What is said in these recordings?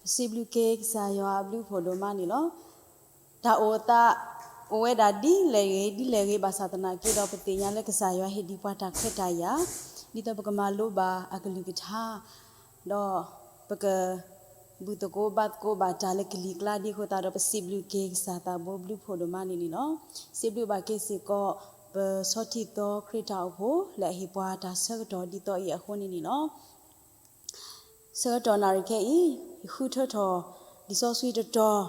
ပစံးဘျုးက့ၤကစၢ်ယွၤအဘျုးဖှိၣ်ဒိၣ်မးန့ၣ်လီၤ. တၢ်အိၣ်သး အိၣ်ဝဲဒၣ်ဒ်လဲၣ်ဂ့ၤ ဒ်လဲၣ်ဂ့ၤ ဘၣ်ဆၣ်သနာ်က့ဒီး ပသ့ၣ်ညါလၢကစၢ်ယွၤဟ့ၣ်ဒံးပှၤတၢ်ခွဲးတၢ်ယာ် ဒ်သိးပကမၤလိဘၣ်အကလုၢ်ကထါ ဒီးပက ဘူၣ်သကိးဘါသကိးဘၣ်တၢ်လၢကလံၤကျါဒ်အဃိသတးဒီး ပစံးဘျုးက့ၤကစၢ်သးဘိဘျုးဖှိၣ်ဒိၣ်မးန့ၣ်န့ၣ်လီၤ. စံးဘျုးဘၣ်က့ၤစ့ၢ်ကီး ပဆီၣ်ထံသီခရံာ်တၢ်အိၣ်ဖှိၣ် လၢအဟ့ၣ်ပှၤတၢ်ဆၢကတီၢ်ဒ်သိးအံၤအဃိန့ၣ်န့ၣ်လီၤ. ဆၢကတီၢ်နၣ်ရံၣ်ခဲအံၤ ယဃုထၢထီၣ် လံာ်စီဆှံတတီၤ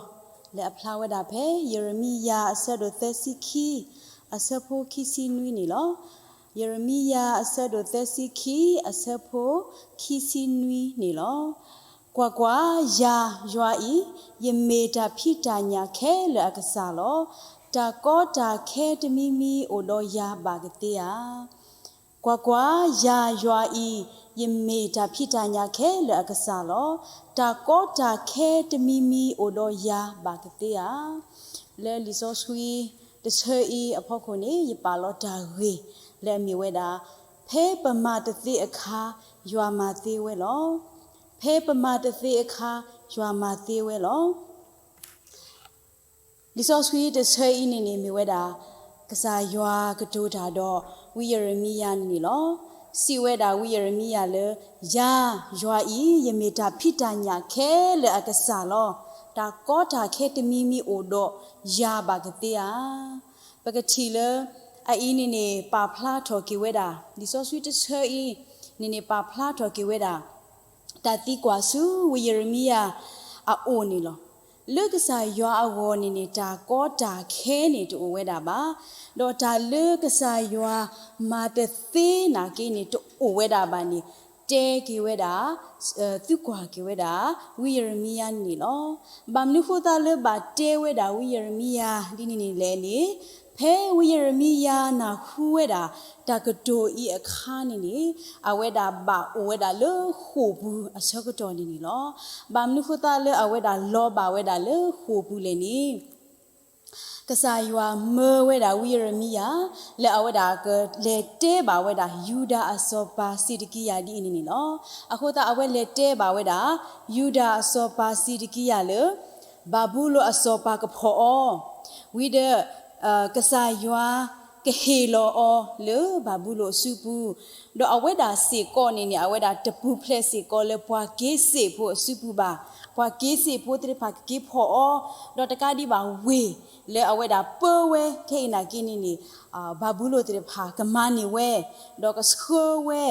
လၢအဖျါဝဲဒၣ်ဖဲ ယရမံယၤအဆၢဒိၣ်သၢဆံခံ အဆၢဖိခံဆံနွံန့ၣ်လီၤ. ယရမံယၤအဆၢဒိၣ်သၢဆံခံ အဆၢဖိခံဆံနွံန့ၣ်လီၤ. ကွၢ်ကွၢ်, ယၤယွၤအံၤ ယမ့ၢ်တၢ်ဖံးတၢ်ညၣ်ခဲလၢာ်အကစၢ်လီၤ. တၢ်ကီတၢ်ခဲတမံၤမံၤအိၣ်ဒီးယၤဘၣ်ကသ့ဧါ. ကွၢ်ကွၢ်, ယၤယွၤအံၤ ယမ့ၢ်တၢ်ဖံးတၢ်ညၣ်ခဲလၢာ်အကစၢ်လီၤ. တၢ်ကီတၢ်ခဲတမံၤမံၤအိၣ်ဒီးယၤဘၣ်ကသ့ဧါ. လၢလံာ်စီဆှံတဆၢအံၤအဖီခိၣ်န့ၣ် ယပာ်လီၤတၢ်ဂ့ၢ်လၢအမ့ၢ်ဝဲဒၣ် ဖဲပမၤတသ့အခါ ယွၤမၤသ့ဝဲလီၤ. ဖဲပမၤတသ့အခါ ယွၤမၤသ့ဝဲလီၤ. လံာ်စီဆှံတဆၢအံၤန့ၣ်န့ၣ် မ့ၢ်ဝဲဒၣ် ကစၢ်ယွၤကတိၤတၢ်ဒီး ဝံယရမံယၤန့ၣ်လီၤ. စံးဝဲဒၣ်ဝံယရမံယၤလၢ ယၤယွၤအံၤ ယမ့ၢ်တၢ်ဖံးတၢ်ညၣ်ခဲလၢာ်အကစၢ်လီၤ. တၢ်ကီတၢ်ခဲတမံၤမံၤအိၣ်ဒီးယၤဘၣ်ကသ့ဧါ. ပကထံၣ်လၢ အအံၤန့ၣ်န့ၣ် ပာ်ဖျါထီၣ်က့ၤဝဲဒၣ် လံာ်စီဆှံတဆၢအံၤန့ၣ်န့ၣ် ပာ်ဖျါထီၣ်က့ၤဝဲဒၣ် တၢ်သံကွၢ်ဆူဝံယရမံယၤအအိၣ်န့ၣ်လီၤ. လၢကစၢ်ယွၤအဂီၢ်န့ၣ်န့ၣ် တၢ်ကီတၢ်ခဲန့ၣ်တအိၣ်ဝဲဒၣ်ဘၣ်, ဒီးတၢ်လၢကစၢ်ယွၤမၤတသ့နာ်က့န့ၣ် တအိၣ်ဝဲဒၣ်ဘၣ်န့ၣ် တဲက့ၤဝဲဒၣ် သံကွၢ်က့ၤဝဲဒၣ် ဝံယရမံယၤန့ၣ်လီၤ. ဘၣ်မနုၤဃိသတးလၢဘၣ်တဲဝဲဒၣ်ဝံယရမံယၤဒ်န့ၣ်န့ၣ်လဲၣ်န့ၣ်, ဖဲဝံယရမံယၤနၢ်ဟူဝဲဒၣ် တၢ်ကတိၤအံၤအခါန့ၣ်န့ၣ်, အဝဲဒၣ်ဘၣ်အိၣ်ဝဲဒၣ်လၢဃိာ်ပူၤအဆၢကတီၢ်န့ၣ်န့ၣ်လီၤ. ဘၣ်မနုၤဃိသတးလၢအဝဲဒၣ်လီၤဘၣ်ဝဲဒၣ်လၢဃိာ်ပူၤလဲၣ်န့ၣ်, ကစၢ်ယွၤမၢဝဲဒၣ်ဝံယရမံယၤ လၢအဝဲဒၣ်ကလဲၤတဲဘၣ်ဝဲဒၣ် ယူဒၤအစီၤပၤစံးဒကံယၤဒ်အံၤန့ၣ်န့ၣ်လီၤ. အဃိသတးအဝဲလဲၤတဲဘၣ်ဝဲဒၣ် ယူဒၤအစီၤပၤစံးဒကံယၤလၢ ဘၤဘူလိၣ်အစီၤပၤကဖီၣ်အီၤ, ဝံၤဒီး ကစၢ်ယွၤကဟ့ၣ်လီၤအီၤလၢဘၤဘူလိၣ်အစုပူၤ, ဒီးအဝဲဒၣ်စ့ၢ်ကီးန့ၣ်န့ၣ် အဝဲဒၣ်တပူၤဖျဲးစ့ၢ်ကီးလၢပှၤက့ၤစ့ၣ်ဖိအစုပူၤဘၣ်. ပှၤက့ၤစ့ၣ်ဖိသ့ၣ်တဖၣ်ကက့ၤဖီၣ်အီၤ, ဒီးတကးဒံးဘၣ်ဝ့ၢ်လၢအဝဲဒၣ်ပၢဝဲခဲအံၤနာ်က့န့ၣ်န့ၣ်, ဘၤဘူလိၣ်သ့ၣ်တဖၣ်ကမၤန့ၢ်ဝဲ, ဒီးကဆှၢဝဲ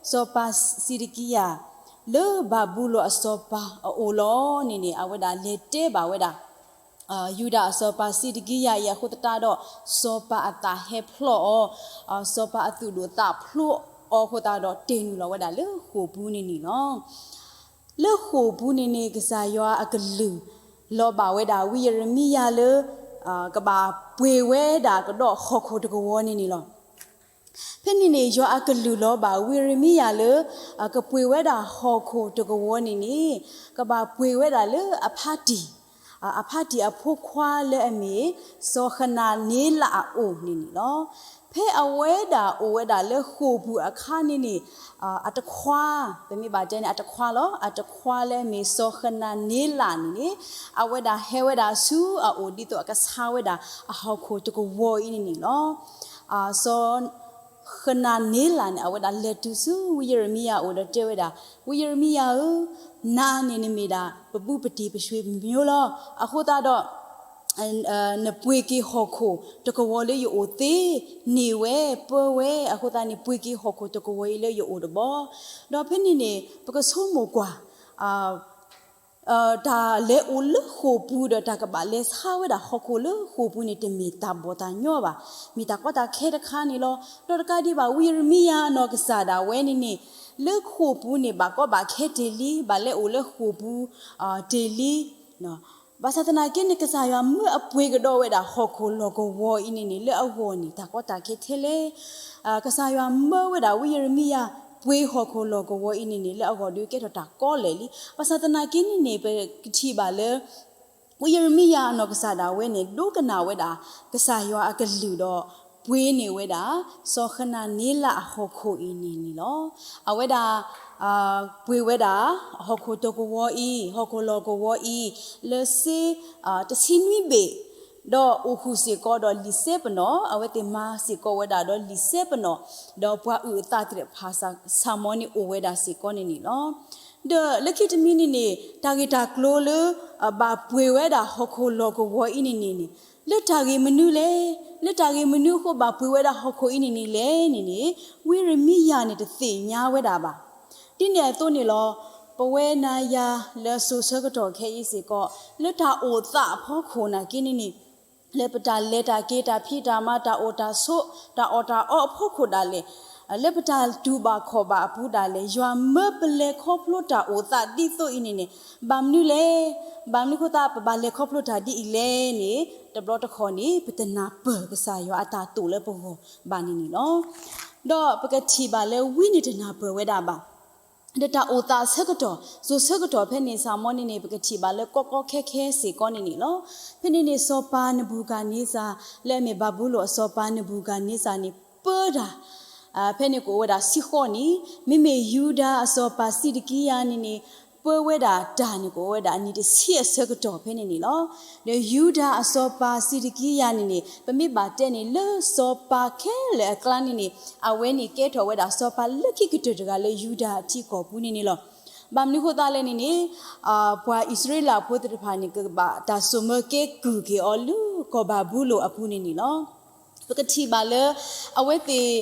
စီၤပၤစံးဒကံယၤ လၢဘၤဘူလိၣ်အစီၤပၤအအိၣ်လီၤန့ၣ်န့ၣ် အဝဲဒၣ်လဲၤတဲဘၣ်ဝဲဒၣ် ယူဒၤအစီၤပၤစံးဒကံယၤအံၤအဃိသတးဒီး စီၤပၤအသးဟဲဖျိးအီၤ, စီၤပၤအသူၣ်ဒိၣ်သးဖျိးအီၤအဃိသတးဒီး တ့ၢ်နုာ်လီၤဝဲဒၣ်လၢဃိာ်ပူၤန့ၣ်န့ၣ်လီၤ. လၢဃိာ်ပူၤန့ၣ်န့ၣ် ကစၢ်ယွၤအကလုၢ် လီၤဘၣ်ဝဲဒၣ်ဝံယရမံယၤလၢ ကဘၣ်ပှ့ၤဝဲဒၣ်ကဒီးဟီၣ်ခိၣ်တကဝီၤန့ၣ်န့ၣ်လီၤ. ဖဲန့ၣ်န့ၣ် ယွၤအကလုၢ်လီၤဘၣ်ဝံယရမံယၤလၢ ကပှ့ၤဝဲဒၣ်ဟီၣ်ခိၣ်တကဝီၤန့ၣ်န့ၣ် ကဘၣ်ပှ့ၤဝဲဒၣ်လၢအဖါတံၢ်, အဖါတံၢ်အဖိခွါလၢအမ့ၢ် စီၤဃနၤန့လးအအိၣ်န့ၣ်န့ၣ်လီၤ. ဖဲအဝဲဒၣ်အိၣ်ဝဲဒၣ်လၢဃိာ်ပူၤအခါန့ၣ်န့ၣ် အတခွါ, ပမ့ၢ်ဘၣ်တဲန့ၣ် အတခွါလီၤ, အတခွါလၢအမ့ၢ်စီၤဃနၤန့လးန့ၣ်န့ၣ် အဝဲဒၣ်ဟဲဝဲဒၣ်ဆူအအိၣ်ဒ်သိးအကဆါဝဲဒၣ်အဟီၣ်ခိၣ်တကဝီၤအံၤန့ၣ်န့ၣ်လီၤ. စီၤဃနၤန့လးန့ၣ် အဝဲဒၣ်လဲၤတုၤဆူဝံယရမံယၤအအိၣ်ဒီးတဲဝဲဒၣ်, ဝံယရမံယၤဧၢ, နၤန့ၣ်နမ့ၢ်ဒၣ် ပဘူးပတံၢ်ပဆွေမျိုးလီၤ. အဃိသတးဒီး နပှ့ၤက့ၤဟီၣ်ခိၣ်တကဝီၤလၢယအိၣ်သ့န့ၢ်ဝဲ, ပၢဝဲ, အဃိသတးန့ၣ် ပှ့ၤက့ၤဟီၣ်ခိၣ်တကဝီၤအံၤလၢယအိၣ်တဘျီ, ဒီးဖဲန့ၣ်န့ၣ် ပကဆိကမိၣ်ကွၢ် တၢ်လဲၤအိၣ်လၢဃိာ်ပူၤဒီးတၢ်ကဘၣ်လဲၤဆါဝဲဒၣ်ဟီၣ်ခိၣ်လၢဃိာ်ပူၤန့ၣ် တမ့ၢ်တၢ်ဘီၣ်တၢ်ညီဘၣ်, မ့ၢ်တၢ်ကီတၢ်ခဲတခါန့ၣ်လီၤ. ဒီးတကးဒံးဘၣ် ဝံယရမံယၤအနီၢ်ကစၢ်ဒၣ်ဝဲန့ၣ်န့ၣ် လၢဃိာ်ပူၤန့ၣ် ဘၣ်ကီဘၣ်ခဲတ့ၢ်လံ, ဘၣ်လဲၤအိၣ်လၢဃိာ်ပူၤတ့ၢ်လံ. ဘၣ်ဆၣ်သနာ်က့န့ၣ် ကစၢ်ယွၤမၢအပှ့ၤကဒီးဝဲဒၣ်ဟီၣ်ခိၣ်လီၢ်ကဝီၤအံၤန့ၣ်န့ၣ် လၢအဂီၢ်န့ၣ် တၢ်ကီတၢ်ခဲထဲလဲၣ်. ကစၢ်ယွၤမၢဝဲဒၣ်ဝံယရမံယၤ ပှ့ၤဟီၣ်ခိၣ်လီၢ်ကဝီၤအံၤန့ၣ်န့ၣ် လၢအဂီၢ်ဒုးကဲထီၣ်တၢ်ကီလဲၣ်လံ. ဘၣ်ဆၣ်သနာ်က့န့ၣ်န့ၣ် ပကထံၣ်ဘၣ်လၢ ဝံယရမံယၤအနီၢ်ကစၢ်ဒၣ်ဝဲန့ၣ် ဒိကနၣ်ဝဲဒၣ် ကစၢ်ယွၤအကလုၢ်ဒီး ပှ့ၤန့ၢ်ဝဲဒၣ် စီၤဃနၤန့လးအဟီၣ်ခိၣ်အံၤန့ၣ်န့ၣ်လီၤ. အဝဲဒၣ် ပှ့ၤဝဲဒၣ် ဟီၣ်ခိၣ်တကဝီၤအံၤ, ဟီၣ်ခိၣ်လီၢ်ကဝီၤအံၤ လၢစ့ တဆံနွံဘ့ၣ်, ဒီးအိၣ်ဃုာ်စ့ၢ်ကီးဒီးလံာ်စဲပနီၣ်, အဝဲသ့ၣ်မၤစ့ၢ်ကီးဝဲဒၣ်ဒီးလံာ်စဲပနီၣ်, ဒီးပှၤအုၣ်အသးသ့ၣ်တဖၣ် ဆၣ်မီၤန့ၣ်အိၣ်ဝဲဒၣ်စ့ၢ်ကီးန့ၣ်န့ၣ်လီၤ. ဒီးလၢခံတမံၤန့ၣ်န့ၣ် တၢ်ဂ့ၢ်တၢ်ကျိၤလၢ ဘၣ်ပှ့ၤဝဲဒၣ်ဟီၣ်ခိၣ်လီၢ်ကဝီၤအံၤန့ၣ်န့ၣ်န့ၣ် လၢတၢ်ဂ့ၢ်မနုၤလဲၣ်, လၢတၢ်ဂ့ၢ်မနုၤအဃိဘၣ်ပှ့ၤဝဲဒၣ်ဟီၣ်ခိၣ်အံၤန့ၣ်န့ၣ်လဲၣ်န့ၣ်န့ၣ် ဝံယံးရမံယၤန့ၣ်တသ့ၣ်ညါဝဲဒၣ်ဘၣ်. ဒ်န့ၣ်အသိးန့ၣ်လီၤ. ပဝဲနၤယၤလၢစိၤဆၢကတီၢ်ခဲအံၤစ့ၢ်ကီး လၢတၢ်အိၣ်သးအဖီခိၣ်နာ်က့န့ၣ်န့ၣ် လၢပတၢ်လဲၤတၢ်က့ၤ တၢ်ဖံးတၢ်မၤ တၢ်အိၣ်တၢ်ဆိး တၢ်အီၣ်တၢ်အီအဖီခိၣ်ဒၣ်လဲာ်, လၢပတၢ်တူၢ်ဘၣ်ခီၣ်ဘၣ်အပူၤဒၣ်လဲာ် ယွၤမၢပလဲၤခီဖျိတၢ်အိၣ်သးဒ်သိးအံၤန့ၣ်န့ၣ် ဘၣ်မနုၤလဲၣ်, ဘၣ်မနုၤအဃိသတး ပဘၣ်လဲၤခီဖျိတၢ်ဒ်အံၤလဲၣ်န့ၣ် တဘျီတခီၣ်န့ၣ် ပတနၢ်ပၢၢ်ကစၢ်ယွၤအတၢ်တိာ်လၢပဂီၢ်ဘၣ်န့ၣ်န့ၣ်လီၤ. ဒီးပကထံၣ်ဘၣ်လၢဝံန့ၣ်တနၢ်ပၢၢ်ဝဲဒၣ်ဘၣ် ဒီးတၢ်အိၣ်သးဆၢကတီၢ် စိၤဆၢကတီၢ်ဖဲန့ၣ် ဆၣ်မီၤန့ၣ်န့ၣ် ပကထံၣ်ဘၣ်လၢကီကီခဲခဲစ့ၢ်ကီးန့ၣ်န့ၣ်လီၤ. ဖဲန့ၣ်န့ၣ် စီၤပၤနဘူၤခၣ်န့စၢ် လၢအမ့ၢ်ဘၤဘူလိၣ်အစီၤပၤနဘူၤခၣ်န့စၢ်န့ၣ် ပၢတၢ် ဖဲန့ၣ်ကအိၣ်ဝဲဒၣ်ဆံဃိးနံၣ်, မ့မ့ၢ်ယူဒၤအစီၤပၤစံးဒကံယၤန့ၣ်န့ၣ် ပၢဝဲဒၣ်တၢ်န့ၣ်ကအိၣ်ဝဲဒၣ်အနံၣ်တဆံအဆၢကတီၢ်ဖဲန့ၣ်န့ၣ်လီၤ. ဒီးယူဒၤအစီၤပၤစံးဒကံယၤန့ၣ်န့ၣ် ပမ့ၢ်ဘၣ်တဲန့ၣ်လၢစီၤပၤခဲလၢာ်အကျါန့ၣ်န့ၣ် အဝဲန့ၣ်ကဲထီၣ်ဝဲဒၣ်စီၤပၤလၢခံကတၢၢ်တဂၤလၢယူဒၤအထံကီၢ်ပူၤန့ၣ်န့ၣ်လီၤ. ဘၣ်မနုၤအဃိသတးလဲၣ်န့ၣ်န့ၣ် ပှၤအံၣ်စရ့လးဖိသ့ၣ်တဖၣ်န့ၣ် ကဘၣ်တၢ်စိာ်မၢကဲကုၢ်က့ၤအီၤလၢကီၢ်ဘၤဘူလိၣ်အပူၤန့ၣ်န့ၣ်လီၤ. ပကထံၣ်ဘၣ်လၢ အဝဲသ့ၣ်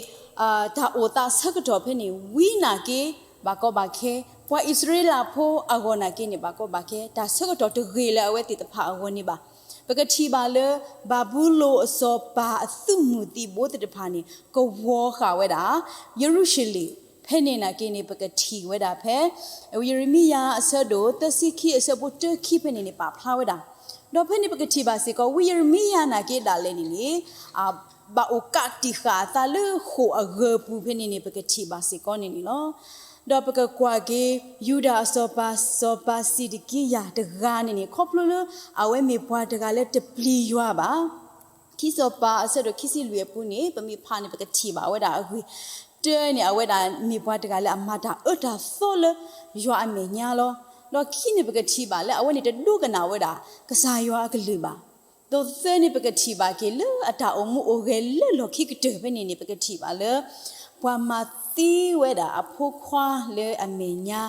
တၢ်အိၣ်သးဆၢကတီၢ်ဖဲန့ၣ် ဝံနာ်က့ ဘၣ်ကီဘၣ်ခဲ, ပှၤအံၣ်စရ့လးဖိအဂီၢ်နာ်က့န့ၣ် ဘၣ်ကီဘၣ်ခဲ, တၢ်ဆၢကတီၢ်တဂ့ၤလၢအဝဲသ့ၣ်တဖၣ်အဂီၢ်န့ၣ်ဘၣ်. ပကထံၣ်ဘၣ်လၢ ဘၤဘူလိၣ်အစီၤပၤအသုးမုၢ်သံၣ်ဘိသ့ၣ်တဖၣ်န့ၣ် ကဝီၤဃာ်ဝဲဒၣ် ယရူၤၡလ့ၣ်, ဖဲန့ၣ်နာ်က့န့ၣ် ပကထံၣ်ဝဲဒၣ်ဖဲ ဝံယံးရမံယၤအဆၢဒိၣ်သၢဆံခံအဆၢဖိတၢခံဖဲန့ၣ်န့ၣ် ပာ်ဖျါဝဲဒၣ်. ဒီးဖဲန့ၣ်ပကထံၣ်ဘၣ်စ့ၢ်ကီး ဝံယံးရမံယၤနာ်က့ဒၣ်လဲာ်န့ၣ်န့ၣ် ဘၣ်အိၣ်ကးတံာ်ဃာ်အသးလၢဃိာ်အဂၢၤပူၤဖဲန့ၣ်န့ၣ် ပကထံၣ်ဘၣ်စ့ၢ်ကီးန့ၣ်န့ၣ်လီၤ. ဒီးပကကွၢ်က့ၤ ယူဒၤအစီၤပၤ စီၤပၤစံးဒကံယၤတဂၤန့ၣ်န့ၣ် ခီဖျိလၢ အဝဲမ့ၢ်ပှၤတဂၤလၢတပျံၤယွၤဘၣ် ခံစီၤပၤအဆၢဒိၣ်ခံဆံလွံၢ်အပူၤန့ၣ် ပမ့ၢ်ဖးန့ၣ် ပကထံၣ်ဘၣ်ဝဲဒၣ်အဂ့ၢ်, တၢန့ၣ် အဝဲဒၣ်မ့ၢ်ပှၤတဂၤလၢအမၤတၢ်အၢတၢ်သီလၢယွၤအမဲာ်ညါလီၤ. ဒီးခံန့ၣ် ပကထံၣ်ဘၣ်လၢအဝဲန့ၣ် တဒိကနၣ်ဝဲဒၣ် ကစၢ်ယွၤအကလုၢ်ဘၣ်. ဒီးသၢန့ၣ် ပကထံၣ်ဘၣ်က့ၤလၢအတၢ်အိၣ်မူအိၣ်ဂဲၤလၢလီၢ်ခံကတၢၢ်ဖဲန့ၣ်န့ၣ် ပကထံၣ်ဘၣ်လၢ ပှၤမၤသံဝဲဒၣ်အဖိခွါလၢအမဲာ်ညါ,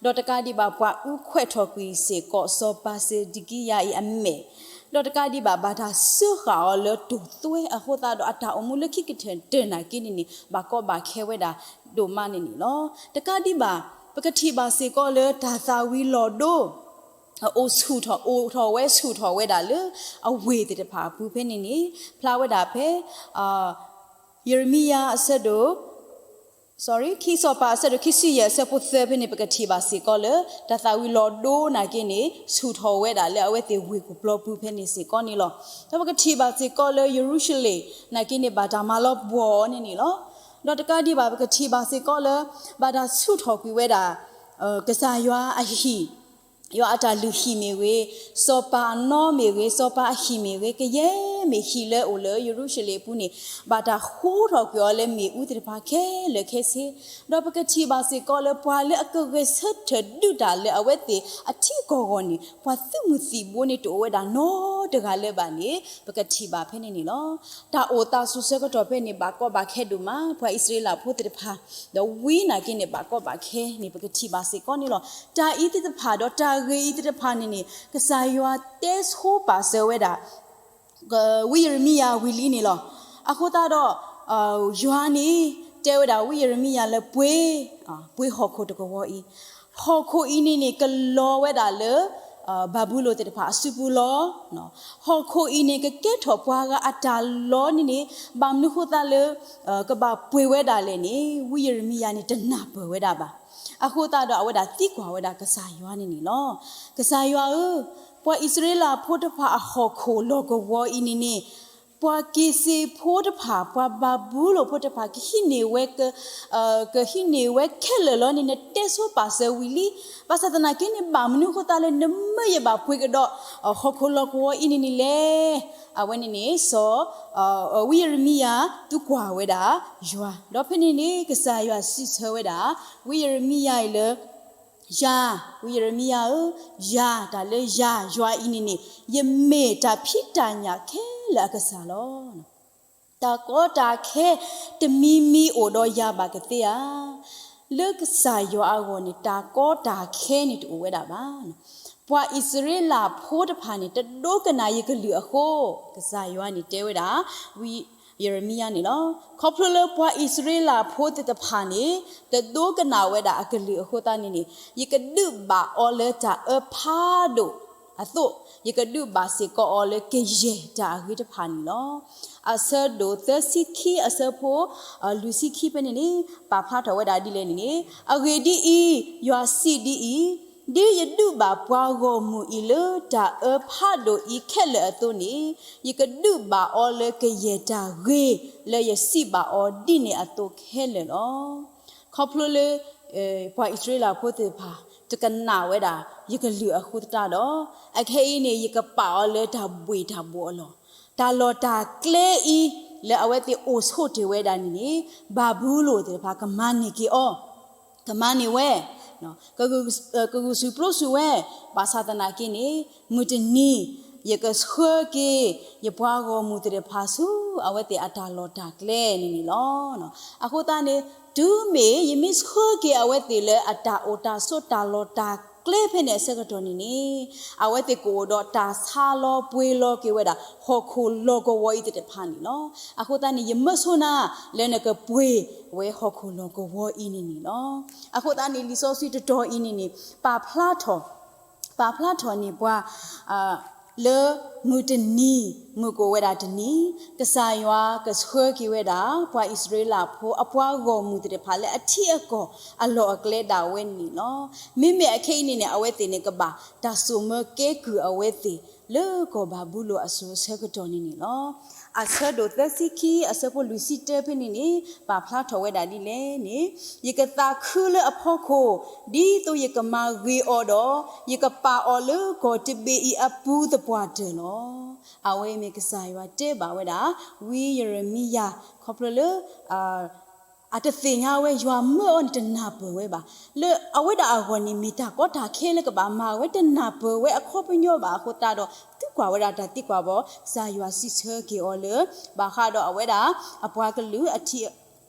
ဒီးတကးဒံးဘၣ် ပှၤအူခွဲးထီၣ်ကွံာ်စ့ၢ်ကီး စီၤပၤစံးဒကံယၤအံၤအမဲာ်, ဒီးတကးဒံးဘၣ် ဘၣ်တၢ်စၢဃာ်အီၤလၢတိၢ်သွဲအဃိသတးဒီး အတၢ်အိၣ်မူလၢခံကတၢၢ်တၢၢ်နာ်က့န့ၣ်န့ၣ် ဘၣ်ကီဘၣ်ခဲဝဲဒၣ်ဒိၣ်မးန့ၣ်န့ၣ်လီၤ. တကးဒံးဘၣ် ပကထံၣ်ဘၣ်စ့ၢ်ကီးလၢတၢ်သၣ်ဝံၤလီၤဒိ အိၣ်ဆူၣ်ထီၣ် အိၣ်ထီၣ်ဝဲဆူၣ်ထီၣ်ဝဲဒၣ်လၢအဝ့ၢ်သ့ၣ်တဖၣ်အပူၤဖဲန့ၣ်န့ၣ် ဖျါဝဲဒၣ်ဖဲ ယံးရမံယၤအဆၢဒိၣ် ခံစီၤပၤအဆၢဒိၣ်ခံဆံယဲၢ်အဆၢဖိသၢဖဲန့ၣ် ပကထံၣ်ဘၣ်စ့ၢ်ကီးလၢ တၢ်သၣ်ဝံၤလီၤဒိနာ်က့န့ၣ် ဆူၣ်ထီၣ်ဝဲဒၣ်လၢအဝဲသ့ၣ်ဝ့ၢ်ကပျီပူၤဖဲန့ၣ်စ့ၢ်ကီးန့ၣ်လီၤ. ဒီးပကထံၣ်ဘၣ်စ့ၢ်ကီးလၢယရူၤၡလ့ၣ်နာ်က့န့ၣ် ဘၣ်တၢ်မၤလီၤဘှီၣ်အီၤန့ၣ်န့ၣ်လီၤ. ဒီးတကးဒံးဘၣ် ပကထံၣ်ဘၣ်စ့ၢ်ကီးလၢ ဘၣ်တၢ်ဆူၣ်ထီၣ်ကွံာ်ဝဲဒၣ် ကစၢ်ယွၤအဟံၣ် ယွၤအတၢ်လုၢ်ဟံၣ်မ့ၢ်ဂ့ၤ, စီၤပၤအနီမ့ၢ်ဂ့ၤ, စီၤပၤအဟံၣ်မ့ၢ်ဂ့ၤ, ကယဲၢ်မ့ၢ်ဟံၣ်လၢအိၣ်လၢယရူၤၡလ့ၣ်အပူၤန့ၣ် ဘၣ်တၢ်ဃူထီၣ်ကွံာ်အီၤလၢမ့ၣ်အူသ့ၣ်တဖၣ်ခဲလၢာ်ခဲဆ့, ဒီးပကထံၣ်ဘၣ်စ့ၢ်ကီးလၢပှၤလၢအကဂဲၤဆၢထၢၣ်ဒုးတၢ်လၢအဝဲသ့ၣ်အထံကီၢ်ဂီၢ်န့ၣ် ပှၤသုးမုၢ်သံၣ်ဘိန့ၣ်တအိၣ်ဝဲဒၣ်နီတဂၤလၢၤဘၣ်န့ၣ် ပကထံၣ်ဘၣ်ဖဲန့ၣ်န့ၣ်လီၤ. တၢ်အိၣ်သးစိၤဆၢကတီၢ်ဖဲန့ၣ် ဘၣ်ကီဘၣ်ခဲဒိၣ်မး ပှၤအံၣ်စရ့လးဖိသ့ၣ်တဖၣ်, ဒီးဝံနာ်က့န့ၣ် ဘၣ်ကီဘၣ်ခဲန့ၣ် ပကထံၣ်ဘၣ်စ့ၢ်ကီးန့ၣ်လီၤ. တၢ်အံၤသ့ၣ်တဖၣ်ဒီးတၢ်ဂ့ၢ်အံၤသ့ၣ်တဖၣ်န့ၣ်န့ၣ် ကစၢ်ယွၤတဲဆိပာ်စၢၤဝဲဒၣ် ဝံယံးရမံယၤဝံၤလံန့ၣ်လီၤ. အဃိသတးဒီး ယွၤန့ၣ် တဲဝဲဒၣ်ဝံယံးရမံယၤလၢပှ့ၤ, ပှ့ၤဟီၣ်ခိၣ်တကဝီၤအံၤ, ဟီၣ်ခိၣ်အံၤန့ၣ်န့ၣ် ကလီၤဝဲဒၣ်လၢ ဘၤဘူလိၣ်သ့ၣ်တဖၣ်အစုပူၤလီၤ. ဟီၣ်ခိၣ်အံၤန့ၣ် ကကဲထီၣ်ပှၤဂၤအတၢ်လီန့ၣ်န့ၣ် ဘၣ်မနုၤဃိသတးလၢ ကဘၣ်ပှ့ၤဝဲဒၣ်လဲၣ်န့ၣ် ဝံယံးရမံယၤန့ၣ် တနၢ်ပၢၢ်ဝဲဒၣ်ဘၣ်. အဃိသတးဒီး အဝဲဒၣ်သံကွၢ်ဝဲဒၣ်ကစၢ်ယွၤန့ၣ်န့ၣ်လီၤ. ကစၢ်ယွၤဧၢ, ပှၤအံၣ်စရ့လးဖိတဖၣ်အဟီၣ်ခိၣ်လီၢ်ကဝီၤအံၤန့ၣ်န့ၣ် ပှၤက့ၤစ့းဖိတဖၣ် ပှၤဘၤဘူလိၣ်ဖိတဖၣ် ကဟံးန့ၢ်ဝဲ ကဟံးန့ၢ်ဝဲခဲလၢာ်လီၤန့ၣ် နတဲဆိပာ်စၢၤဝံၤလံ. ဘၣ်ဆၣ်သနာ်က့န့ၣ် ဘၣ်မနုၤအဃိသတးလၢ နမၢယဘၣ်ပှ့ၤကဒီး ဟီၣ်ခိၣ်လီၢ်ကဝီၤအံၤန့ၣ်န့ၣ်လဲၣ်. အဝဲန့ၣ်န့ၣ် စီၤ ဝံယံးရမံယၤ သံကွၢ်ဝဲဒၣ်ယွၤ, ဒီးဖဲန့ၣ်န့ၣ် ကစၢ်ယွၤစံးဆၢဝဲဒၣ် ဝံယံးရမံယၤအံၤလၢ ယၤ, ဝံယံးရမံယၤဧၢ, ယၤ, တၢ်လၢယၤ ယွၤအံၤန့ၣ်န့ၣ် ယမ့ၢ်တၢ်ဖံးတၢ်ညၣ်ခဲလၢာ်အကစၢ်လီၤ. တၢ်ကီတၢ်ခဲတမံၤမံၤအိၣ်ဒီးယၤဘၣ်ကသ့ဧါ. လၢကစၢ်ယွၤအဂီၢ်န့ၣ် တၢ်ကီတၢ်ခဲန့ၣ်တအိၣ်ဝဲဒၣ်ဘၣ်. ပှၤအံၣ်စရ့လးဖိတဖၣ်န့ၣ် တဒိကနၣ်ယကလုၢ်အဃိ, ကစၢ်ယွၤန့ၣ်တဲဝဲဒၣ် ဝံယံးရမံယၤန့ၣ်လီၤ. ခီဖျိလၢပှၤအံၣ်စရ့လးဖိသ့ၣ်တဖၣ်န့ၣ် တဒိကနၣ်ဝဲဒၣ်အကလုၢ်အဃိသတးန့ၣ်န့ၣ် ယကဒုးဘၣ်အီၤလၢတၢ်အၢဖးဒိၣ်အသိး, ယကဒုးဘၣ်စ့ၢ်ကီးအီၤလၢကယဲၢ်တၢ်အဂ့ၤတဖၣ်န့ၣ်လီၤ. အဆၢဒိၣ်သၢဆံခံ အဆၢဖိ လွံၢ်ဆံခံဖဲန့ၣ်န့ၣ် ပာ်ဖျါထီၣ်ဝဲဒၣ်ဒ်လဲၣ်န့ၣ်န့ၣ်, အဂ့ၢ်ဒ်အံၤ, ယွၤစံးဒ်အံၤ, ဒ်ယဒုးဘၣ်ပှၤဂီၢ်မုၢ်အံၤလၢတၢ်အၢဖးဒိၣ်အံၤခဲလၢာ်အသိးန့ၣ်, ယကဒုးဘၣ်အီၤလၢကယဲၢ်တၢ်ဂ့ၤလၢယစံးဘၣ်အီၤဒ်န့ၣ်အသိးခဲလၢာ်လီၤ. ခီဖျိလၢ ပှၤအံၣ်စရ့လးဖိသ့ၣ်တဖၣ် တကနၣ်ဝဲဒၣ်ယကလုၢ်အဃိသတးဒီး, အခဲအံၤန့ၣ် ယကပာ်အီၤလၢတၢ်ဘှ့ၣ်တၢ်ဘှီၣ်အလီၢ်, တၢ်လီၢ်တၢ်ကျဲအံၤ လၢအဝဲသ့ၣ်အိၣ်ဆိးတ့ၢ်ဝဲဒၣ်န့ၣ်န့ၣ် ဘၤဘူလိၣ်သ့ၣ်တဖၣ်ကမၤန့ၢ်က့ၤအီၤ, ကမၤန့ၢ်ဝဲ, ကဂုာ်ဆူၣ်ပျိဆူၣ်ဝဲ, ဘၣ်ဆၣ်သနာ်က့န့ၣ် မုၢ်တနံၤ ယကဆှၢက့ၤ ယပှၤဂီၢ်မုၢ်သ့ၣ်တဖၣ်ဆူ အဝဲသ့ၣ်အတၢ်လီၢ်တၢ်ကျဲန့ၣ်န့ၣ်လီၤ. အဃိသတးန့ၣ် တုၤမ့ၢ်ယမ့ၢ်ဆှၢက့ၤအဝဲသ့ၣ်လၢအတၢ်အိၣ်တၢ်ဆိးတၢ်လီၢ်တၢ်ကျဲဖဲန့ၣ်အဆၢကတီၢ်န့ၣ်န့ၣ်, အဝဲသ့ၣ်ကအိၣ်ဒီးတၢ်ဆါလီၤပှ့ၤလီၤက့ၤဝဲဒၣ် ဟီၣ်ခိၣ်လီၢ်ကဝီၤအံၤသ့ၣ်တဖၣ်န့ၣ်လီၤ. အဃိသတးန့ၣ် ယမၢဆိနၤ လၢနကပှ့ၤဝဲဟီၣ်ခိၣ်လီၢ်ကဝီၤအံၤန့ၣ်န့ၣ်လီၤ. အဃိသတးန့ၣ် လံာ်စီဆှံတတီၤအံၤန့ၣ်န့ၣ် ပာ်ဖျါထီၣ် ပာ်ဖျါထီၣ်န့ၢ်ပှၤ လၢမုၢ်တနံၤ မုၢ်ကအိၣ်ဝဲဒၣ်တနံၤ ကစၢ်ယွၤကဆှၢက့ၤဝဲဒၣ် ပှၤအံၣ်စရ့လးဖိအပှၤဂီၢ်မုၢ်သ့ၣ်တဖၣ်လၢအထံအကီၢ်အလီၢ်အကျဲဒၣ်ဝဲန့ၣ်လီၤ. မ့မ့ၢ်အခဲအံၤန့ၣ်န့ၣ် အဝဲသ့ၣ်န့ၣ်ကဘၣ်တၢ်စိာ်မၢကဲကုၢ်အဝဲသ့ၣ် လၢကီၢ်ဘၤဘူလိၣ်အစိၤအဆၢကတီၢ်န့ၣ်န့ၣ်လီၤ. အဆၢဒိၣ်သၢဆံခံ အဆၢဖိလွံၢ်ဆံတၢဖဲန့ၣ်န့ၣ် ပာ်ဖျါထီၣ်ဝဲဒၣ်ဒ်လဲၣ်န့ၣ်, ယကသးခုလၢအဖီခိၣ် ဒ်သိးယကမၤဂ့ၤအီၤဒီး ယကပာ်အီၤလၢကီၢ်တဘ့ၣ်အံၤအပူၤသပှၢ်တၢၢ်လီၤ. အဝဲအံၤမ့ၢ်ကစၢ်ယွၤတဲဘၣ်ဝဲဒၣ် ဝံယံးရမံယၤ ခီဖျိလၢ အတသ့ၣ်ညါဝဲ ယွၤမၢအီၤန့ၣ်တနၢ်ပၢၢ်ဝဲဘၣ်. လၢအဝဲဒၣ်အဂီၢ်န့ၣ် မ့ၢ်တၢ်ကီတၢ်ခဲလၢကဘၣ်မၤဝဲ တနၢ်ပၢၢ်ဝဲအခီပညီဘၣ်အဃိသတးဒီး သံကွၢ်ဝဲဒၣ်တၢ်သံကွၢ်ဘၣ် ကစၢ်ယွၤစံးဆၢက့ၤအီၤလၢ ဘၣ်ဃးဒီးအဝဲဒၣ် အပှၤကလုာ်အထံ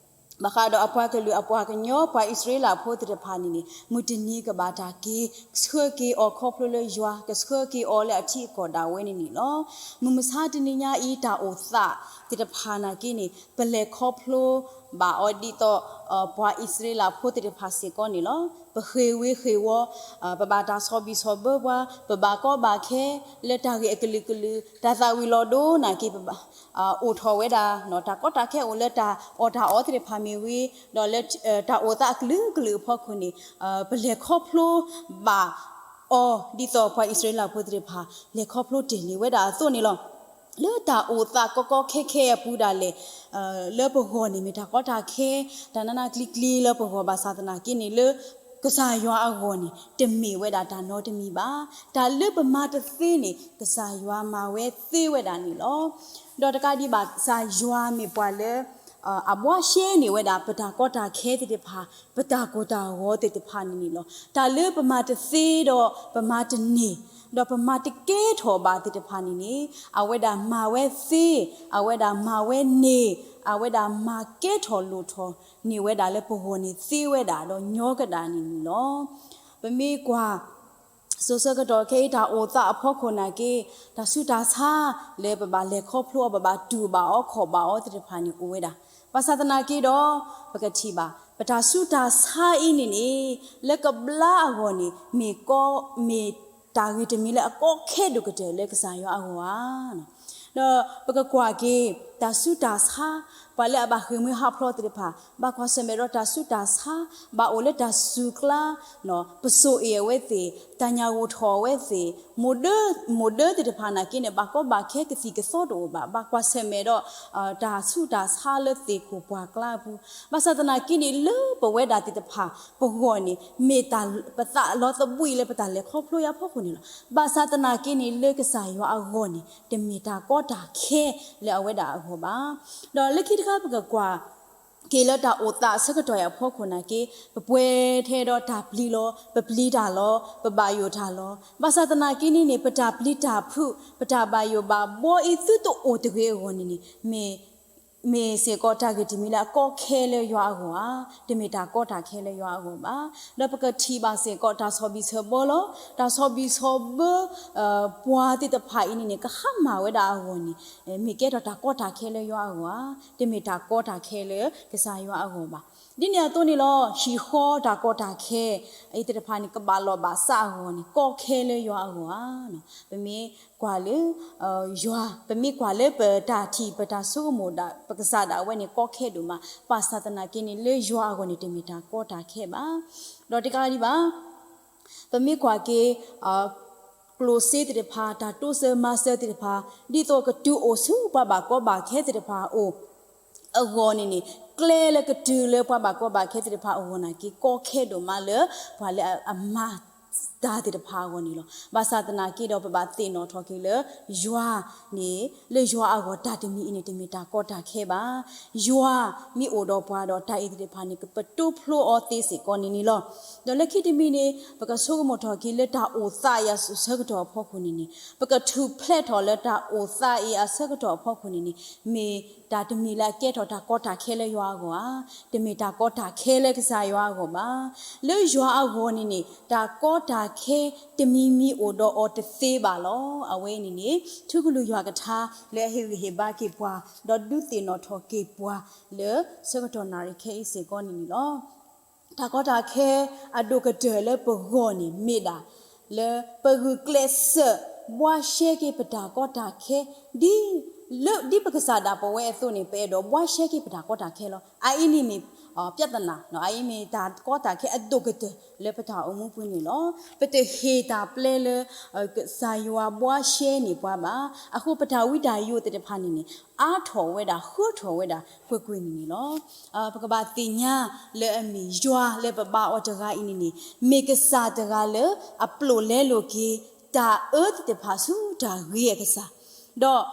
ဘၣ်ဃးဒီးအပှၤကလုာ်အပှၤကညီ ပှၤအံၣ်စရ့လးဖိသ့ၣ်တဖၣ်န့ၣ်န့ၣ် မုၢ်တနံၤကဘၣ်တၢ်က့ၤ ဆှၢက့ၤအီၤခီဖျိလၢယွၤ ကဆှၢက့ၤအီၤလၢအထံအကီၢ်ဒၣ်ဝဲန့ၣ်န့ၣ်လီၤ. မုၢ်မဆါတနံၤညါအံၤ တၢ်အိၣ်သးသ့ၣ်တဖၣ်နာ်က့န့ၣ် ပလဲၤခီဖျိဘၣ်အီၤဒ်သိး ပှၤအံၣ်စရ့လးဖိသ့ၣ်တဖၣ်စ့ၢ်ကီးန့ၣ်လီၤ. ပဃ့ၢ်ဝ့ဃ့ၢ်ဝီ ပဘၣ်တၢ်ဆီၣ်ဘံၣ်ဆီၣ်ဘၢပှၤ ပဘၣ်ကီဘၣ်ခဲ လၢတၢ်ဂ့ၢ်အကလုာ်ကလုာ် တၢ်သၣ်ဝံၤလီၤဒိနာ်က့ ပဘၣ် အိၣ်ထီၣ်ဝဲဒၣ် တၢ်ကီတၢ်ခဲအိၣ်လၢတၢ်အီၣ်တၢ်အီသ့ၣ်တဖၣ်မ့ၢ်ဂ့ၤ ဒီးလၢတၢ်အိၣ်သးအကလုာ်ကလုာ်အဖီခိၣ်န့ၣ် ပလဲၤခီဖျိဘၣ်အီၤဒ်သိးပှၤအံၣ်စရ့လးဖိသ့ၣ်တဖၣ် လဲၤခီဖျိတ့ၢ်လံဝဲဒၣ်အသိးန့ၣ်လီၤ. လၢတၢ်အိၣ်သးကီကီခဲခဲအပူၤဒၣ်လဲာ် လၢပဂီၢ်န့ၣ်မ့ၢ်တၢ်ကီတၢ်ခဲ တၢ်နးနးကျံၤကျံၤလၢပဂီၢ်ဘၣ်ဆၣ်သနာ်က့န့ၣ် လၢကစၢ်ယွၤအဂီၢ်န့ၣ် တမ့ၢ်ဝဲဒၣ်တၢ်နီတမံၤဘၣ်. တၢ်လၢပမၤတသ့န့ၣ် ကစၢ်ယွၤမၤဝဲသ့ဝဲဒၣ်န့ၣ်လီၤ. ဒီးတကးဒံးဘၣ် ကစၢ်ယွၤမ့ၢ်ပှၤလၢ အဘှါရှဲန့ၢ်ဝဲဒၣ် ပတၢ်ကီတၢ်ခဲသ့ၣ်တဖၣ် ပတၢ်ကိၢ်တၢ်ဂီၤသ့ၣ်တဖၣ်န့ၣ်န့ၣ်လီၤ. တၢ်လၢပမၤတသ့ဒီးပမၤတန့ၢ် ဒီးပမၤတကဲထီၣ်ဘၣ်သ့ၣ်တဖၣ်န့ၣ်န့ၣ် အဝဲဒၣ်မၤဝဲသ့, အဝဲဒၣ်မၤဝဲန့ၢ်, အဝဲဒၣ်မၤကဲထီၣ်လိၣ်ထီၣ်န့ၢ်ဝဲဒၣ်လၢပဂီၢ်န့ၣ်သ့ဝဲဒၣ်ဒီးညီကဒၣ်န့ၣ်န့ၣ်လီၤ. ပမ့ၢ်ကွၢ် စိၤဆၢကတီၢ်ခဲအံၤတၢ်အိၣ်သးအဖီခိၣ်နာ်က့ တၢ်ဆူးတၢ်ဆါလၢပဘၣ်လဲၤခီဖျိအီၤ ပဘၣ်တူၢ်ဘၣ်အီၤခီၣ်ဘၣ်အီၤသ့ၣ်တဖၣ်န့ၣ်အိၣ်ဝဲဒၣ်. ဘၣ်ဆၣ်သနာ်က့ဒီး ပကထံၣ်ဘၣ် ပတၢ်ဆူးတၢ်ဆါအံၤန့ၣ်န့ၣ် လၢကဘျါအဂီၢ်န့ၣ် မ့ၢ်ကီ မ့ၢ်တၢ်ဂ့ၢ်တမံၤလၢအကီခဲဒိၣ်ကတၢၢ်လၢကစၢ်ယွၤအဂီၢ်ဧါ. ဒီးပကကွၢ်က့ၤ တၢ်ဆူးတၢ်ဆါ, ပှၤလၢအဘၣ်ဃ့ၢ်မှံဟးဖျိးသ့ၣ်တဖၣ် ဘၣ်ကွၢ်ဆၢၣ်မဲာ်ဒီးတၢ်ဆူးတၢ်ဆါ, ဘၣ်အိၣ်လၢတၢ်စူၤကျါ, ပစိာ်အ့ၣ်အဝဲသ့ၣ်, တၢ်ညၣ်ဂိၢ်ထီၣ်အဝဲသ့ၣ်, မိၢ်ဒၢသ့ၣ်တဖၣ်နာ်က့န့ၣ် ဘၣ်ကီဘၣ်ခဲကသံၣ်ကသီတအိၣ်ဘၣ်, ဘၣ်ကွၢ်ဆၢၣ်မဲာ်ဒီး တၢ်ဆူးတၢ်ဆါလၢသ့ၣ်ခိၣ်ပှၢ်ကျါအပူၤ, ဘၣ်ဆၣ်သနာ်က့န့ၣ် လၢပဝဲဒၣ်သ့ၣ်တဖၣ်ပဂီၢ်န့ၣ် မ့ၢ်တၢ်ပသးလီၤသဘှံးလၢပတၢ်လဲၤခီဖျိအဖီခိၣ်န့ၣ်လီၤ. ဘၣ်ဆၣ်သနာ်က့န့ၣ် လၢကစၢ်ယွၤအဂီၢ်န့ၣ် တမ့ၢ်တၢ်ကီတၢ်ခဲလၢအဝဲဒၣ်အဂီၢ်ဘၣ်. ဒီးလၢခံတခါပကကွၢ်က့ၤလၢတၢ်အိၣ်သးအဆၢကတီၢ်အံၤအဖီခိၣ်နာ်က့ ပပှဲၤထဲဒီးတၢ်ပျံၤလီၤ, ပပျံၤတၢ်လီၤ, ပဘၣ်ယိၣ်တၢ်လီၤ. ဘၣ်ဆၣ်သနာ်က့န့ၣ်န့ၣ် ပတၢ်ပျံၤတၢ်ဖုး ပတၢ်ဘၣ်ယိၣ်ဘၣ်ဘှီအံၤသုတအိၣ်တဂ့ၤအဂီၢ်န့ၣ်န့ၣ် မ့ၢ် မ့ၢ်စ့ၢ်ကီးတၢ်ဂ့ၢ်တမံၤလၢအကီခဲလၢယွၤအဂီၢ်ဧါ, တမ့ၢ်တၢ်ကီတၢ်ခဲလၢယွၤအဂီၢ်ဘၣ်. ဒီးပကထံၣ်ဘၣ်စ့ၢ်ကီးတၢ်ဆီၣ်ဘံၣ်ဆီၣ်ဘၢလီၤ. တၢ်ဆီၣ်ဘံၣ်ဆီၣ်ဘၢ ပှၤသ့ၣ်တဖၣ်အံၤန့ၣ်န့ၣ် ကဟါမၢ်ဝဲဒၣ်အဂီၢ်န့ၣ် မ့ၢ်ကဲထီၣ်တၢ်ကီတၢ်ခဲလၢယွၤအဂီၢ်ဧါ, တမ့ၢ်တၢ်ကီတၢ်ခဲလၢကစၢ်ယွၤအဂီၢ်ဘၣ်. ဒ်န့ၣ်အသိးန့ၣ်လီၤ ဟံၣ်ဃီတၢ်ကီတၢ်ခဲ အံၤသ့ၣ်တဖၣ်န့ၣ် ကဘၣ်လိာ်ဘၣ်စးအဂီၢ်န့ၣ် ကီခဲလၢယွၤအဂီၢ်ဧါ. ပမ့ၢ်ကွၢ်လၢ ယွၤ ပမ့ၢ်ကွၢ်လၢပတၢ်ထံၣ်ပတၢ်ဆိကမိၣ်ဒၣ် ပကစၢ်ဒၣ်ဝဲန့ၣ် ကီခဲဒိၣ်မး, ဘၣ်ဆၣ်သနာ်က့န့ၣ် လၢယွၤအဂီၢ်န့ၣ် တမ့ၢ်တၢ်ကီတၢ်ခဲဘၣ်. ဒီးတကးဒံးဘၣ် ပမ့ၢ်ကွၢ်က့ၤ ကျိၣ်စ့သ့ၣ်တဖၣ် တၢ်တိစၢၤမၤစၢၤသ့ၣ်တဖၣ် ဒ်သိးကတုၤအိၣ်ဆူပှၤဘၣ်ကီဘၣ်ခဲသ့ၣ်တဖၣ်အအိၣ် အဂီၢ်န့ၣ်န့ၣ် ကျဲလၢကတုၤလၢပှၤဘၣ်ကီဘၣ်ခဲသ့ၣ်တဖၣ်အဂီၢ်နာ်က့ ကီခဲဒိၣ်မးလၢ ပှၤလၢအမၤတၢ်သ့ၣ်တဖၣ်အဂီၢ်န့ၣ်လီၤ. ဘၣ်ဆၣ်သနာ်က့ဒီး ပဘၣ်သ့ၣ်နီၣ်ထီၣ်က့ၤလၢ ယွၤန့ၣ် လၢယွၤအဂီၢ်တၢ်တမံၤအံၤန့ၣ် တမ့ၢ်တၢ်ကီတၢ်ခဲဘၣ်. ယွၤမ့ၢ်အိၣ်ဒီးပှၤဒီး တၢ်အံၤသ့ၣ်တဖၣ်န့ၣ် ကပတိဖျိအီၤသ့စ့ၢ်ကီးန့ၣ်န့ၣ်လီၤ. ဒီးလၢခံတမံၤန့ၣ် ပကဆိကမိၣ်ထီၣ်က့ၤလၢတၢ်အိၣ်သးအံၤအဆၢကတီၢ်အဖီခိၣ်န့ၣ်န့ၣ် ပကထူၣ်ဖျဲးထီၣ်လၢတၢ်အိၣ်သးအံၤအဆၢကတီၢ်အဖီခိၣ်န့ၣ်န့ၣ် မ့ၢ်တၢ်တမံၤလၢအကဲထီၣ်တၢ်ကီတၢ်ခဲလၢယွၤအဂီၢ်ဧါ, တမ့ၢ်တၢ်ကီတၢ်ခဲလၢကစၢ်ယွၤအဂီၢ်ဘၣ်. လၢယွၤအဂီၢ်န့ၣ်န့ၣ် တၢ်ကီတၢ်ခဲတမံၤမံၤအိၣ်ဒီးအီၤတသ့ဘၣ်လီၤ. အဝဲအံၤန့ၣ်န့ၣ် ထူကလုၢ်ယွၤကထါလၢအဟ့ၣ်ဂံၢ်ဟ့ၣ်ဘါက့ၤပှၤ ဒီးဒုးသ့ၣ်နီၣ်ထီၣ်က့ၤပှၤလၢဆၢကတီၢ်နၣ်ရံၣ်ခဲအံၤစ့ၢ်ကီးန့ၣ်န့ၣ်လီၤ. တၢ်ကီတၢ်ခဲအဒိၣ်ကတၢၢ်လၢပဂီၢ်န့ၣ်မ့ၢ်ဒၣ် လၢပဂုာ်ကျဲးစၢးဘှါရှဲက့ၤပတၢ်ကီတၢ်ခဲ ဒ် လၢဒ်ပကစၢ်ဒၣ်ပဝဲအသိးန့ၣ် ပအဲၣ်ဒိးဘှါရှဲက့ၤပတၢ်ကီတၢ်ခဲလီၤ. အအံၤန့ၣ်မ့ၢ် ပြဿနာ အအံၤမ့ၢ်တၢ်ကီတၢ်ခဲအဒိၣ်ကတၢၢ်လၢပတၢ်အိၣ်မူပူၤန့ၣ်လီၤ. ပတဟ့ၣ်တၢ်ပျဲလၢ ကစၢ်ယွၤဘှါရှဲန့ၢ်ပှၤဘၣ်. အဃိပတၢ်ဝံတၢ်ယိးသ့ၣ်တဖၣ်န့ၣ်န့ၣ် အါထီၣ်ဝဲဒၣ် ဃၢထီၣ်ဝဲဒၣ်ကွ့ၢ်ကွ့ၢ်န့ၣ်န့ၣ်လီၤ. ပကဘၣ်သ့ၣ်ညါလၢအမ့ၢ်ယွၤလၢပဘါအီၤတဂၤအံၤန့ၣ်န့ၣ် မ့ၢ်ကစၢ်တဂၤလၢအပျိာ်လဲလိာ်က့ၤ တၢ်အၢသ့ၣ်တဖၣ်ဆူတၢ်ဂ့ၤအကစၢ်, ဒီး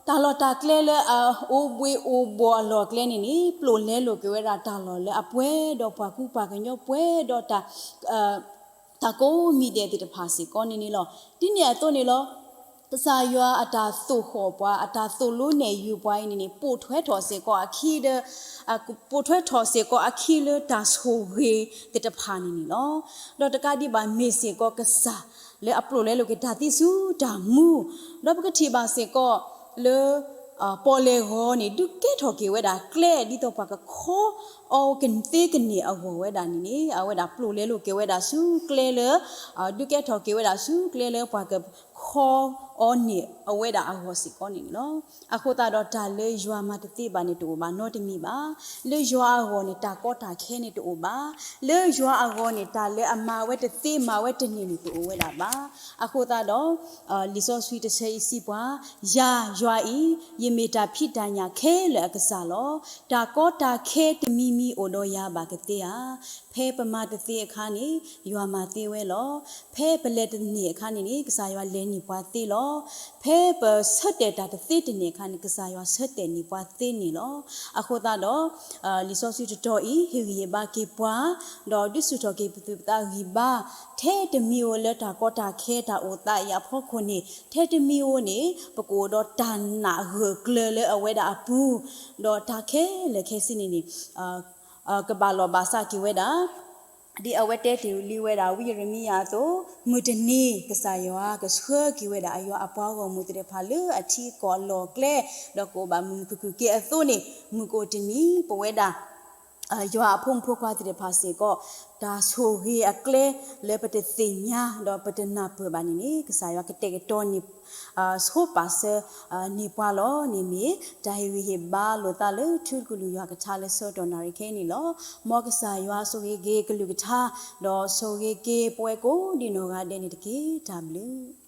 တၢ်လီၢ်တၢ်ကျဲလၢအအိၣ်ဘှံးအိၣ်ဘှီၣ်အလီၢ်အကျဲန့ၣ်န့ၣ် ပျိာ်လဲလိာ်က့ၤဝဲဒၣ်တၢ်လီၢ်လၢအပှဲၤဒီးပှၤကူပှၤကညီ ပှဲၤဒီးတၢ် တၢ်ကိးမံၤဒဲးသ့ၣ်တဖၣ်စ့ၢ်ကီးန့ၣ်န့ၣ်လီၤ. ဒ်န့ၣ်အသိးန့ၣ်လီၤ. ကစၢ်ယွၤအတၢ်သိၣ်ဃီၣ်ပှၤ အတၢ်သိၣ်လိနဲၣ်ယုာ်ပှၤအံၤန့ၣ်န့ၣ် ပိာ်ထွဲထီၣ်စ့ၢ်ကီးအခံဒီး ပိာ်ထွဲထီၣ်စ့ၢ်ကီးအခံလၢတၢ်ဆိၣ်ဂ့ၤသ့ၣ်တဖၣ်န့ၣ်န့ၣ်လီၤ. ဒီးတကးဒံးဘၣ်မ့ၢ်စ့ၢ်ကီးကစၢ်လၢအပျိာ်လဲလိာ်က့ၤတၢ်သံဆူတၢ်မူ, ဒီးပကထံၣ်ဘၣ်စ့ၢ်ကီးလၢ ပီၣ်လဲၣ်ဂီၤန့ၣ် ဒုးကဲထီၣ်က့ၤဝဲဒၣ်ကျဲ ဒ်သိးပှၤကခီအီၤကသ့ကန့ၢ်အဂီၢ်ဝဲဒၣ်န့ၣ်န့ၣ် အဝဲဒၣ်ပျိာ်လဲလိာ်က့ၤဝဲဒၣ်ဆူကျဲလၢ ဒုးကဲထီၣ်က့ၤဝဲဒၣ်ဆူကျဲလၢပှၤကခီအီၤန့ၢ်အဝဲဒၣ်အဂီၢ်စ့ၢ်ကီးန့ၣ်န့ၣ်လီၤ. အဃိသတးဒီးတၢ်လၢယွၤမၤတသ့ဘၣ်န့ၣ်တအိၣ်ဘၣ်နီတမံၤဘၣ်. လၢယွၤအဂီၢ်န့ၣ် တၢ်ကီတၢ်ခဲန့ၣ်တအိၣ်ဘၣ်. လၢယွၤအဂီၢ်န့ၣ် တၢ်လၢအမၤဝဲတသ့မၤဝဲတန့ၢ်န့ၣ်တအိၣ်ဝဲဒၣ်ဘၣ်. အဃိသတးဒီး လံာ်စီဆှံတဆၢအံၤစံးပှၤ, ယၤယွၤအံၤ ယမ့ၢ်တၢ်ဖံးတၢ်ညၣ်ခဲလၢာ်အကစၢ်လီၤ. တၢ်ကီတၢ်ခဲတမံၤမံၤအိၣ်ဒီးယၤဘၣ်ကသ့ဧါ. ဖဲပမၤတသ့အခါန့ၣ် ယွၤမၤသ့ဝဲလီၤ. ဖဲပလဲၤတန့ၢ်အခါန့ၣ်န့ၣ် ကစၢ်ယွၤလဲၤန့ၢ်ပှၤသ့လီၤ. ဖဲပဆၢတဲာ်တၢ်တသ့တန့ၢ်အခါန့ၣ် ကစၢ်ယွၤဆၢတဲာ်န့ၢ်ပှၤသ့န့ၣ်လီၤ. အဃိသတးဒီး လံာ်စီဆှံတတီၤအံၤ ဟ့ၣ်ဂံၢ်ဟ့ၣ်ဘါက့ၤပှၤ ဒီးဒုးဆူၣ်ထီၣ်က့ၤပသူၣ်ပသးဂံၢ်ဘါ ထဲတမံၤဧိၤလၢတၢ်ကီတၢ်ခဲတၢ်အိၣ်သးအံၤအဖီခိၣ်န့ၣ် ထဲတမံၤဧိၤန့ၣ် ပကအိၣ်ဒီးတၢ်နာ်ဂၢၢ်ကျၢၤလၢအဝဲဒၣ်အပူၤ, ဒီးတၢ်ခဲလၢာ်ခဲဆ့န့ၣ်န့ၣ် ကဘၣ်လီၢ်ဘၣ်စးက့ၤဝဲဒၣ် ဒ်အဝဲတဲတ့ၢ်လံဝဲဒၣ်ဝံယံးရမံယၤအသိး, မုၢ်တနံၤ ကစၢ်ယွၤကဆှၢက့ၤဝဲဒၣ်အယွၤအပှၤဂီၢ်မုၢ်သ့ၣ်တဖၣ်လၢအထံအကီၢ်အလီၢ်အကျဲ, ဒီးကအိၣ်ဘၣ်မုာ်မုာ်ခုၣ်ခုၣ်က့ၤအသိးန့ၣ်, မုၢ်ကအိၣ်တနံၤ ပဝဲဒၣ် ယွၤအဖိမုၣ်ဖိခွါသ့ၣ်တဖၣ်စ့ၢ်ကီး, တၢ်ဆိၣ်ဂ့ၤအကျဲလၢပတသ့ၣ်ညါဒီးပတနၢ်ပၢၢ်ဘၣ်န့ၣ်န့ၣ် ကစၢ်ယွၤကတဲာ်ကတီၤန့ၢ် ဆိပာ်စၢၤန့ၢ်ပှၤလီၤန့ၣ်မ့ၢ် တၢ်ဟ့ၣ်ဂံၢ်ဟ့ၣ်ဘါလိာ်သးလၢထူကလုၢ်ယွၤကထါလၢဆၢကတီၢ်နၣ်ရံၣ်ခဲအံၤန့ၣ်လီၤ. မ်ကစၢ်ယွၤဆိၣ်ဂ့ၤက့ၤကလုၢ်ကထါ, ဒီးဆိၣ်ဂ့ၤက့ၤပဝဲကိးဒံနီၢ်ဂၤဒဲးန့ၣ်တက့ၢ်. တၢ်ဘျုး